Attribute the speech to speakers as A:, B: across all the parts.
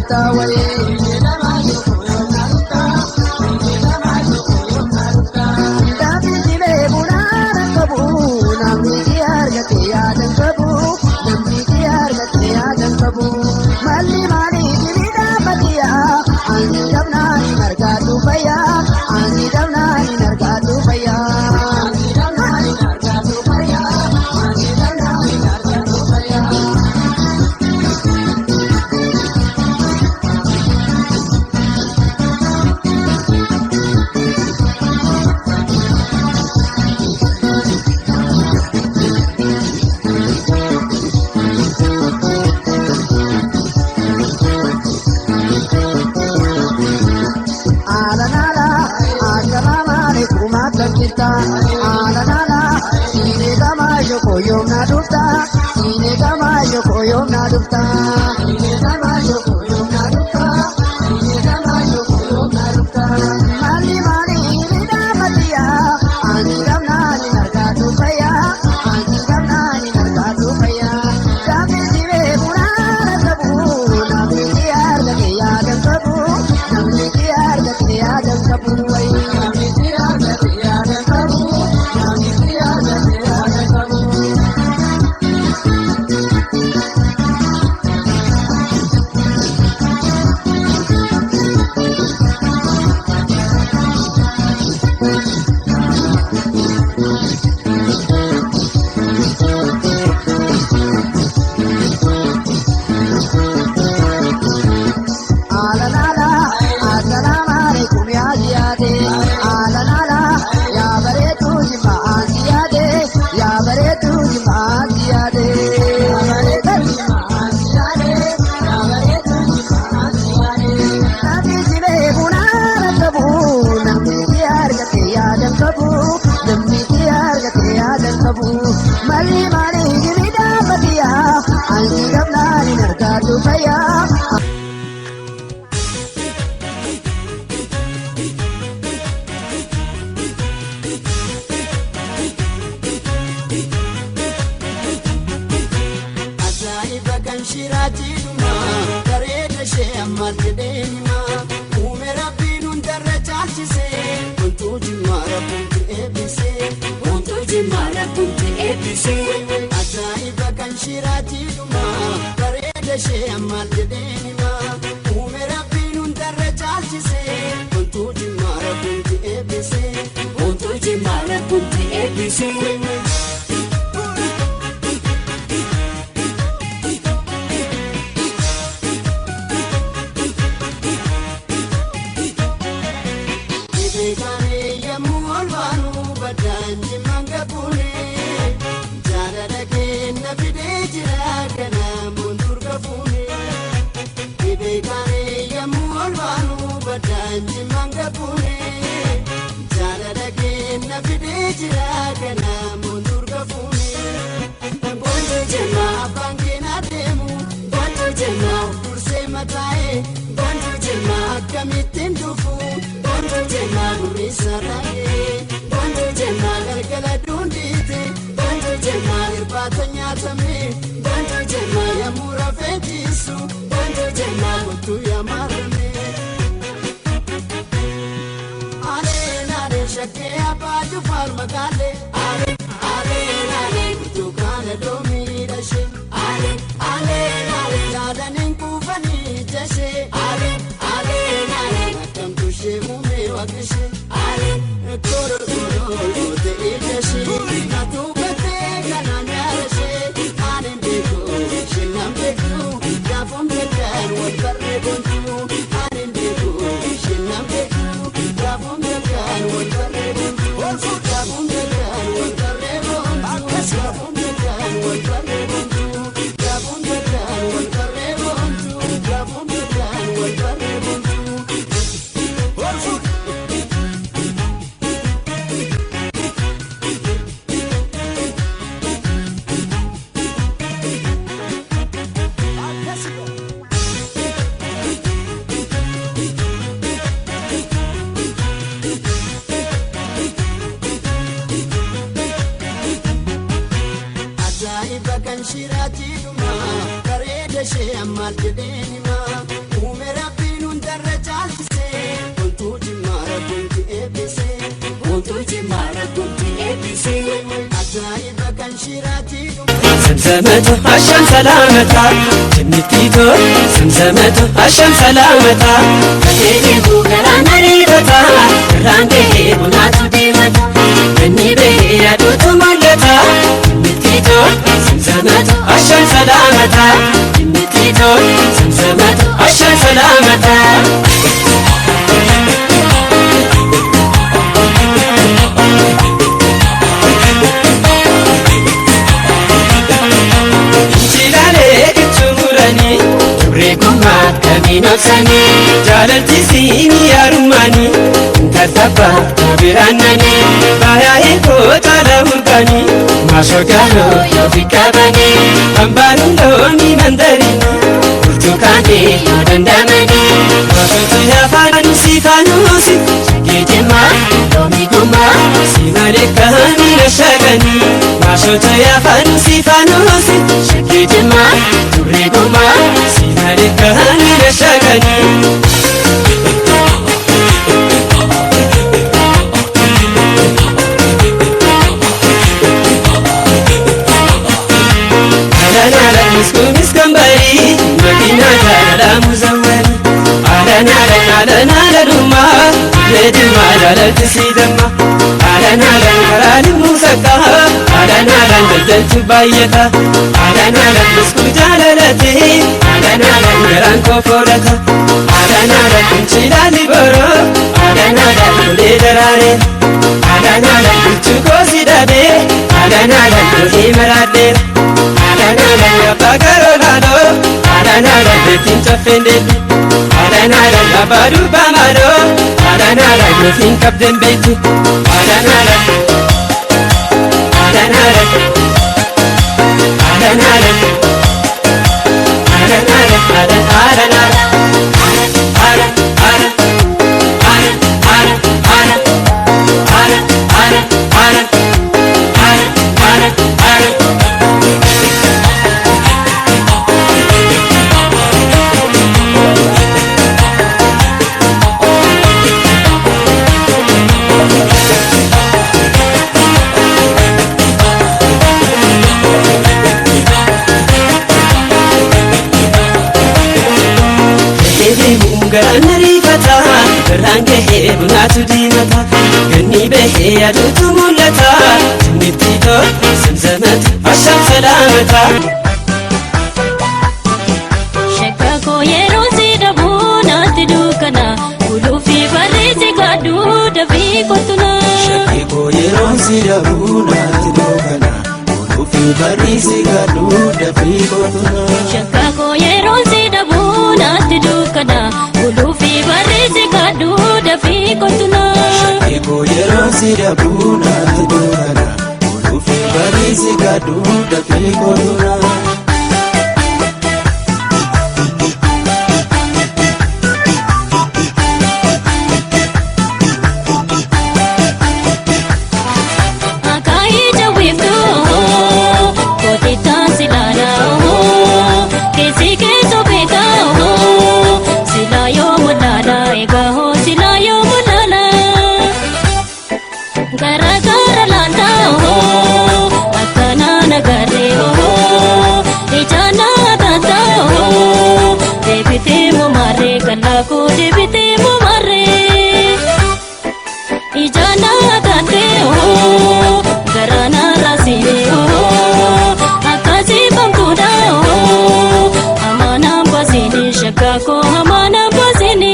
A: dhufta wayii. Namni dhibee bunaan qabu namni si argate yaadan qabu namni si argate yaadan qabu malli maalii dhibidhaa fatiyaa ani dhabnaan hin argaatu fayyaa ani dhabnaan hin argaatu fayyaa. Ani dhabnaan hin argaatu fayyaa ani dhabnaan hin argaatu fayyaa. Alanala, assalamu alaikum akkam Alanala, siine gamaa yoko yoomna dhufta. Siine gamaa yoko yoomna dhufta. Siine gamaa yoko yoomna dhufta. Siine gamaa yoko yoomna dhufta. Malli maali midhaafatiya. Ani dhabnaan hin argaatu fayyaa. Ani dhabnaan hin argaatu fayyaa. Namni si beeku naana qabu. Namni si argate yaadan qabu. Namni si argate yaadan qabu. Namni si argate yaadan qabu. Namni si argate yaadan qabu. Alanala, assalamu alaikum yaa ziyaade. Alanala, yaa bareedu jimma aan ziyaade. Yaa bareedu jimma aan ziyaade. Yaa bareedu jimma aan ziyaade. Yaa bareedu jimma aan ziyaade. Namni si beeku naana qabu. Namni si argate yaadan qabu. Namni si argate yaadan qabu. Malli maalii dhibidhaa fatiyaa. Ani dhabnaan hin argaatu fayyaa.
B: Ajaa'iba kan shiraatti dhuma bareeda ishee ammaal jedhee hima uume rabbiin hundarra caalchise wantuu jimmaa rabbuutti eebbise wantuu jimmaa rabbuutti eebbise. Ajaa'iba kan shiraatti dhuma bareeda ishee ammaal jedhee hima uume rabbiin hundarra caalchise wantuu jimmaa rabbuutti eebbise wantuu jimmaa rabbuutti eebbise. Beekame yemmuu ol baanu baddaan jimmaan gabuune jaalala kenna fidee jira kanaamuun durga fuune. Beekame yemmuu ol baanu baddaan jimmaan gabuune jaalala kenna fidee jira kanaamuun durga fuune. Boonjuu jimmaa abbaan keenya deemu boonjuu jimmaa dursee mataa'e boonjuu jimmaa akkamittiin dhufu. Boonjuu jimmaa gurri sararee boonjuu jimmaa galgala duundiite boonjuu jimmaa irbaata nyaatame boonjuu jimmaa yemmuu rafee ciisu boonjuu jimmaa kottuu yaamarame. Aleen aleen shakkee abbaa jufaar magaalee aleen aleen aleen burtukaana doomii dhashee aleen aleen aleen yaadaniin kuufanii jashee aleen aleen aleen akkamtu ishee muumee waaqeshee aleen koro koro goote ijashee natuubatee kanaan yaadashee aaneen beeku isheen nan beeku gaafuun beekan wal barree boontuu aaneen beeku isheen nan beeku gaafuun beekan wal barree boontuu gaafuun beekan wal barree boontuu gaafuun beekan wal barree boontuu gaafuun beekan wal barree boontuu gaafuun beekan wal barree boontuu. Ajaa'iba kan shiraatti dhuma bareeda ishee ammaal jedheen hima uume hundarra caalchisee Bontuu jimmaa rabbiin eebbisee Bontuu jimmaa rabbiin eebbisee Ajaa'iba kan shiraatti
C: Zamzamatu asham salamata Jimnitito zamzamatu asham salamata Kateeku garaan ariifata Irraan gahee bunaatu deemata Ganni bahee aduutu mul'ata Jimnitito zamzamatu asham salamata Jimnitito zamzamatu asham salamata. Injilaalee gichuu muranii Dubree gummaa kamiin obsanii Jaalalchisiin yaarummaanii Intaltabba biraannanii Baayaa eegoo caala urgaanii Maashoo gaaloo yoo fi qabanii Hambaan loonii mandariin Burtukaanii yoo dandamanii Maashootu yaafaanu si faanuusi Shagee jimmaa loomii gummaa Si malee kaanii na shaganii Maashootu yaafaanu si faanuusi Shagee jimmaa dubree gummaa Si malee kaanii na shaganii. Alan alan misku miskan bari Madina jaalala muzawwari Alan alan alan alanumma Leedima jaalalti siidamma Alan alan karaan musakka Alan alan daldaltu baay'ata Alan alan misku jaalalate Alan alan garaan koo foolata Alan alan inchilaali boroo Alan alan lolee daraaree Alan alan bulchuu koo si dhabee Alan alan lolee maraadheera Alan alan abbaa karolaadoo Alan alan beetiin caffeen deebi Alan alan abbaa durbaa maaloo Alan alan yookiin qabdeen beektu Alan alan Alan alan Alan alan Alan alan alan alan alan alan alan alan alan alan alan alan alan alan alan. Deebi'uun garaan ariifata Irraan gahee bunaatu diimata Ganni bahee aduutu mul'ata Jimnittiitoo zamzamatu asham salaamata.
D: Shakka koo yeroo si dhabuu naatti dukkana Guluufi barreessi gaadhuu dafii kotuna.
E: Shakkii yeroon si dhabuu naatti dukkana Guluufi barriisi gadhuu dafii kotuna.
D: Shakka koo yeroo si dhabuu naatti dukkana Guluufi barreessi gaadhuu dafii kotuna.
E: Shakkii yeroon si dhabuu naatti dukkana Guluufi barriisi gadhuu dafii kotuna.
D: Akaayii jawwiiftuu kootitaan si ilaalaa keessi keessoo beekaa silaa yoo mul'aala egaa hoo silaa yoo mul'aala gara gara laaltaa akkanaa nagarree ijaan taataa deebitee mumarree kallaa koo deebitee mumarree. Ijana taatee garana raasine akkasii bamtuudha amaana baasine shakka koo amaana baasine.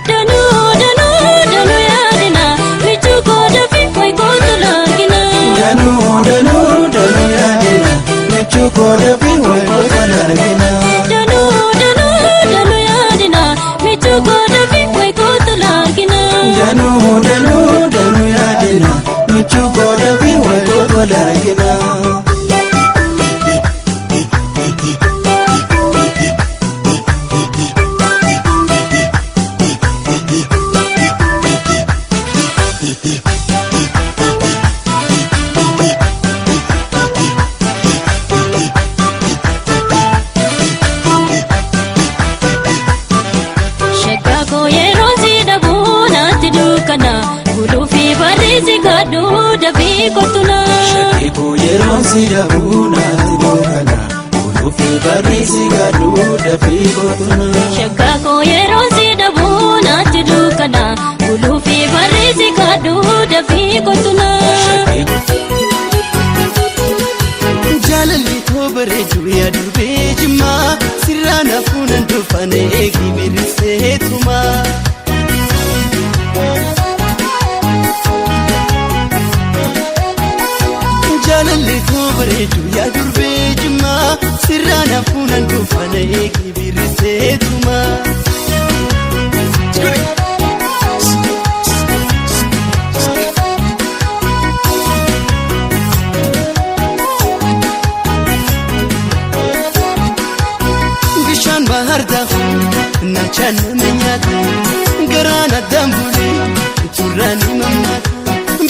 D: Danuu danuu danuu yaadina michuu koo dafii wayi kootu laakina.
E: Danuu danuu danuu yaadina michuu koo dafii wal argina.
D: Danuu danuu danuu yaadina michuu koo dafii wayi kootu laakina.
E: Danuu danuu danuu yaadina michuu koo dafii wal argina.
D: dafii kottu.
E: Shakkii koo yeroon si dhabuu naatti dukkana. Oluufi barreessi gaduu dafii kotuna.
D: Shakka koo yeroo si dhabuu naatti dukkana. Guluufi barreessi kadhuu dafii kottu.
C: Jaalalli too bareedu yaa durbee jimmaa sirraa nafuunan dufane eegi biriseetumaa. Jaalalli too bareedu yaa durbee jimmaa sirraa nafuunan dufane eegi biriseetumaa. Bishaan bahar daaku nachaan nama nyaata garaan addaan bulee turraan ni mammaata.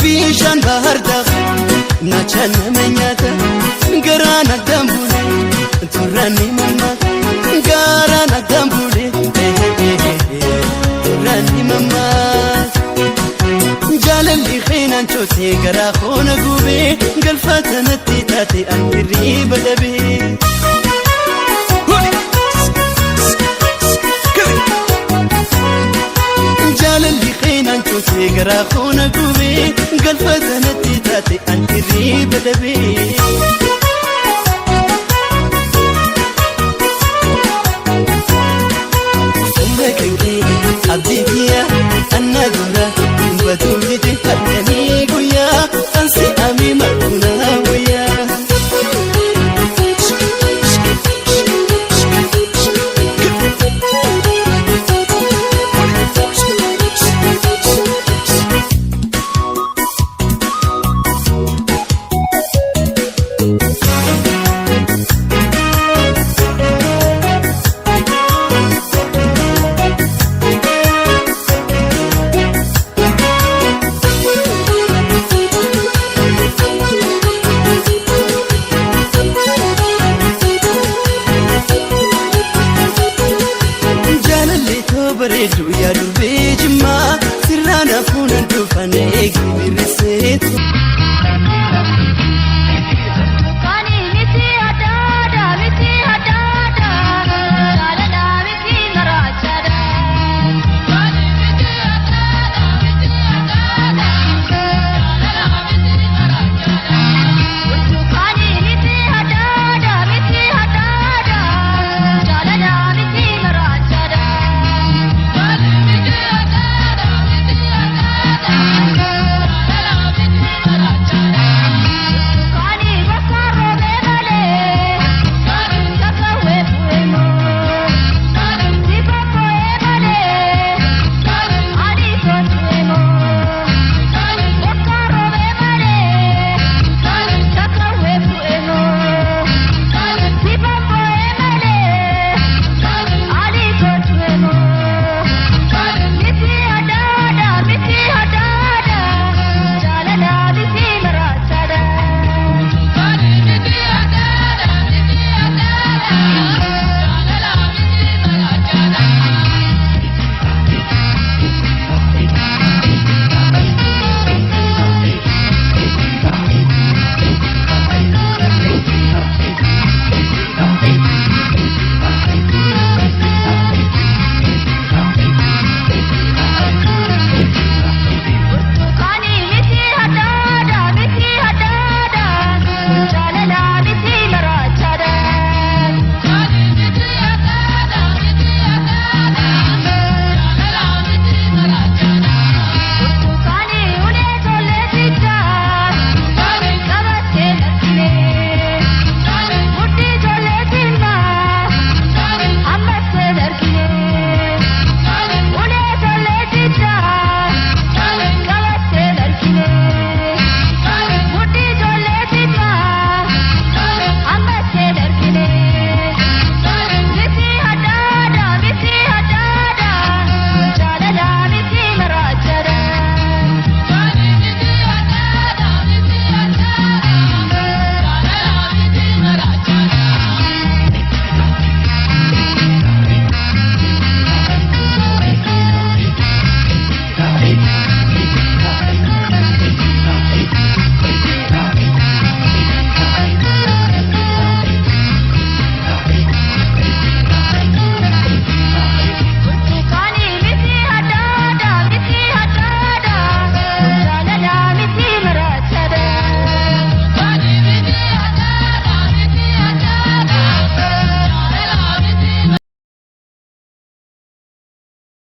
C: Bishaan bahar daaku nachaan nama nyaata garaan addaan bulee turraan ni mammaata. Garaan addaan bulee turraan ni mammaata. Jaalalli xeenaan cootee garaa koona gubee galfata natti taate an hirriba dhabee. Jaalalli xeenaan cootee garaa koona gubee galfata natti taate an hirriba dhabee. Fuula kan kee abdii kiyya anna dura batuu jite halkanii guyyaa ansi amii marqunaa wayyaa. Jaalalli too bareedu yaa durbee jimmaa sirraa nafuunan dhufan eegi